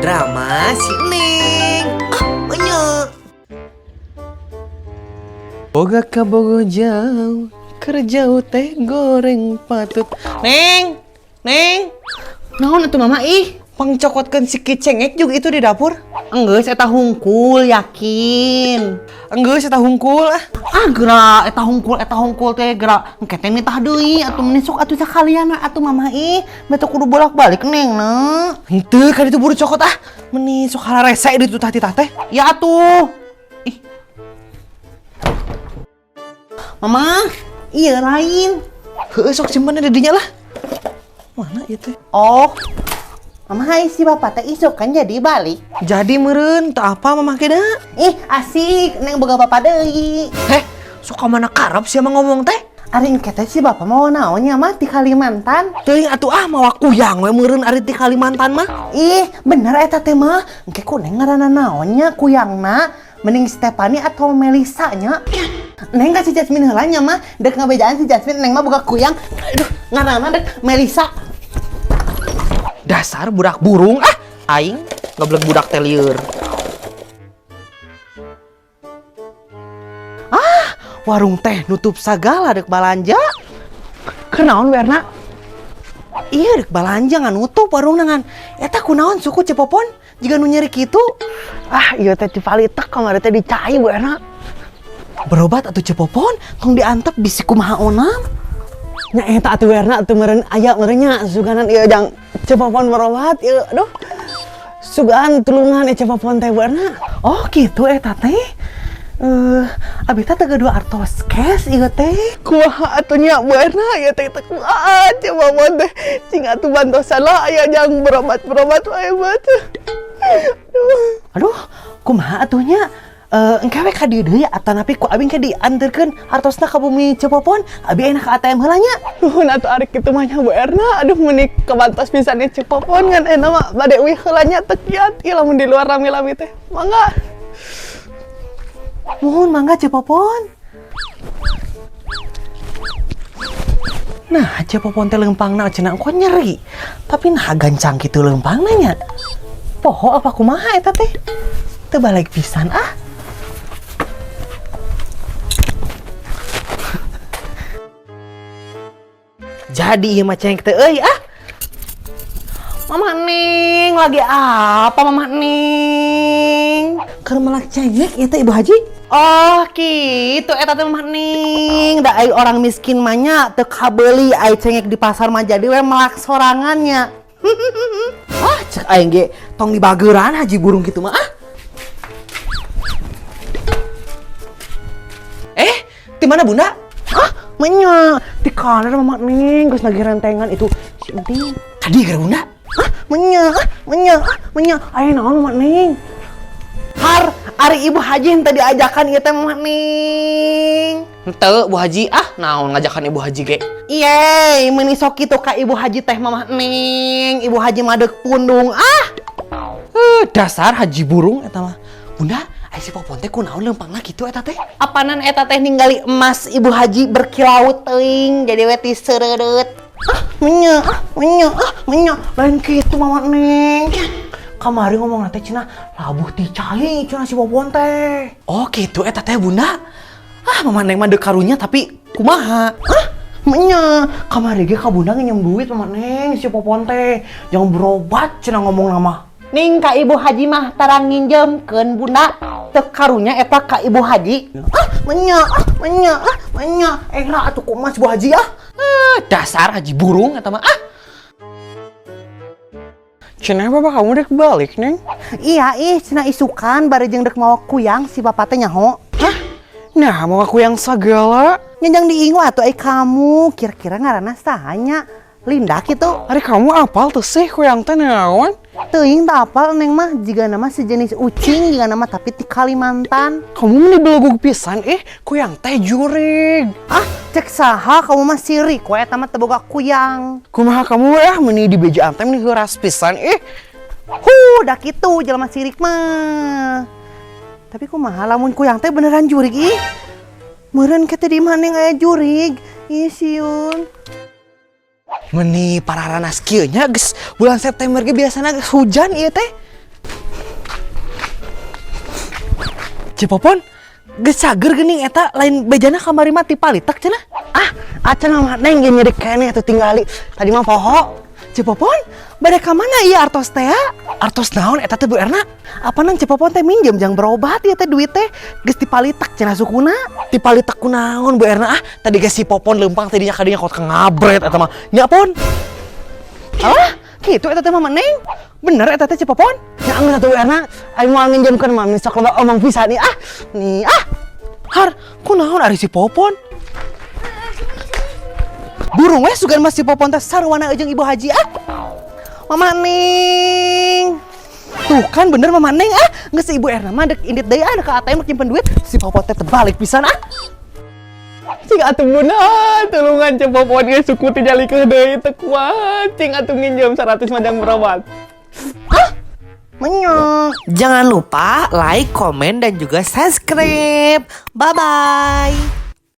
Drama si Neng. Ah, banyak. Boga kabogo jauh, kerja teh goreng patut. Neng, Neng. Naon atuh, Mama, ih? Pangcokotkeun si kicengek juga itu di dapur. Enggeus, eta hungkul, yakin. Enggeus, eta hungkul ah. Ah, geura eta hungkul teh geura engke teh nitah deui atuh, meni sok atuh sakalian atuh, Mama, ih. Beto kudu bolak-balik Neng na. Henteu, kan itu buru cokot ah. Meni sok hararese di tah titah teh. Ya atuh. Ih. Mama, iya lain. Heueuh, sok simpen di dinya lah. Mana ieu teh? Oh. Mama, hai, si bapak teh isuk kan jadi balik. Jadi meureun, teu apa mama kena. Ih, asik, Neng boga bapak deui. Heh, sok mana karep sia mah ngomong teh? Ari engke teh si bapak mau naonnya mah di Kalimantan? Teuing atuh ah, mawa kuyang we meureun ari ti Kalimantan mah. Ih, bener eta teh mah. Engke ku Neng ngaranna naonnya kuyangna? Mending Stephanie atau Melisa nya? Neng kasih Jasmine heula nya mah, dek ngabejaan si Jasmine Neng mah boga kuyang. Aduh, ngaranna dek Melisa. Dasar budak burung ah, aing ngeblek budak teh lieur. Ah, warung teh nutup sagala, dek balanja. Kunaon, Werna? Iya, dek balanja ngan nutup warung ngan. Eta kunaon suku Cepopon jiga nu nyeri kitu? Ah, iya teh cipalitek kamari teh dicai, Bu Erna. Berobat atuh, Cepopon, tong diantep bisi kumaha onam. Nya eta atuh, Werna, atuh meureun aya meureun nya suganan ieu jang Cepopon berobat ieu, aduh. Sugan tulungan ieu Cepopon teh, Bu Erna. Oh, gitu eta teh. Eh, abi teh teu gaduh artos cash ieu teh. Kumaha atuh nya, Bu Erna, ieu teh teh kumaha Cepopon teh, cing atuh bantosan lah aya jang berobat-berobat wae mah tuh. Aduh. Aduh, kumaha atuh nya? Eh, engke we ka dieu deui atanapi ku abi engke dianterkeun artosna ka bumi Cepopon, abi enak ka ATM heula nya. Nuhun atuh ari kitu mah nya, Bu Erna. Aduh, meuni kabantos pisan ieu Cepopon, ngan enak mah bade uih heula nya, teu kiat ieu lamun di luar rame-rame teh. Mangga. Muhun, mangga, Cepopon. Nah, Cepopon teh leumpangna cenah kok nyeri. Tapi nah gancang kitu leumpangna nya. Poho apa kumaha eta teh? Teu balik pisan ah. Jadi ieu mah cengek teh euy ah. Mama Neng, lagi apa Mama Neng? Keur melak cengek ieu teh, Ibu Haji. Oh, gitu eta teh, Mama Neng. Da ai orang miskin mah nya teu kabeuli ai cengek di pasar mah, jadi we melak sorangannya. Ah, cek aing ge tong dibageran haji burung kitu mah ah. Eh, di mana Bunda? Ah, menya di kanan Mama Neng geus nagih rentengan itu si Enting. Tadi gara Bunda. Ah, menya, ah, menya, ah, menya. Aya naon, Mama Neng? Har, ari Ibu Haji yang tadi ajakan ieu teh, Mama Neng. Henteu, Bu Haji ah, naon ngajakan Ibu Haji ge? Iye, meuni sok kitu ka Ibu Haji teh, Mama Neng. Ibu Haji madek pundung ah. Eh, dasar haji burung eta mah. Bunda, ai si Popon teh kunaon leumpangna kitu eta teh? Apanan eta teh ningali emas Ibu Haji berkilau teuing jadi we tiseureut. Ah, menya, ah, menya, ah, menya. Lain kitu, Mama Neng. Kamari ngomong teh cenah labuh ti cai cenah si Popon teh. Oh, gitu eta teh, Bunda. Ah, Mama Neng mah deuk karunya tapi kumaha? Ah, menya. Kamari ge ka Bunda nginjem duit, Mama Neng, si Popon teh. Jangan berobat cenah ngomong nama. Ning ka Ibu Haji mah tarang nginjemkeun, Bunda. Teu karunya eta ka Ibu Haji. Ah, menya, ah, menya, ah, menya. Era atuh kumaha si Bu Haji ah. Eh, dasar haji burung eta mah ah. Cenah bapak kamu dek balik, Neng? Iya ih, cenah isukan bari jeung dek mawa kuyang si bapak teh nyaho. Hah? Nah, mau aku yang segala? Nyanjang diingu atuh ai kamu kira-kira ngaranna saha nya? Linda gitu. Ari kamu apal tuh sih kuyang teh naon? Teuing, tak apal Neng mah, jiga nama sejenis ucing jiga nama tapi ti Kalimantan. Kamu meni belegug pisan eh, kuyang teh jurig. Ah, cek saha, kamu mah sirik we eta mah teu boga kuyang. Kumaha kamu ah, meni di bejaan teh meni heuras pisan eh. Huh, dah kitu jelema sirik mah. Tapi kumaha lamun kuyang teh beneran jurig ih? Meureun ke teh di mana aya jurig? Ih, siun. Meni pararanas kieu nya, geus bulan September ge biasana geus hujan ieu teh. Ceu Popon, geus cager geuning eta, lain bejana kamari mah tipalitek cenah. Ah, acan, Mama Neng ge nyeri keneh atuh tinggali. Tadi mah poho. Ceu Popon, bade ka mana ieu artos teh? Artos naon eta teh, Bu Erna? Apanan Ceu Popon teh minjem jang berobat ieu teh, duit teh geus tipalitek cenah sukuna. Tipalitek kunaon, Bu Erna? Ah, tadi geus si Popon leumpang teh dinya kadinya kot ngabret eta mah. Nya, Pon. Ah, kitu eta teh, Mama Neng. Bener eta teh, Ceu Popon? Ya geus atuh, Bu Erna, aing moal nginjemkeun mah, sok loba omong pisan nih ah. Nih ah. Har, kunaon ari si Popon? Burung weh sugan mah si Popon teh sarwana jeung Ibu Haji ah. Mama Neng. Tuh kan bener, Mama Neng ah. Geus si Ibu Erna mah dek indit deui ah, dek ka ATM dek nyimpen duit. Si Popon teh terbalik pisan ah. Cing atuh, Bunda, tulungan Ceu Popon ge suku teh jalikeun deui, teu kuat. Cing atuh nginjem 100 mah jang berobat. Menyok. Jangan lupa like, komen, dan juga subscribe. Bye-bye.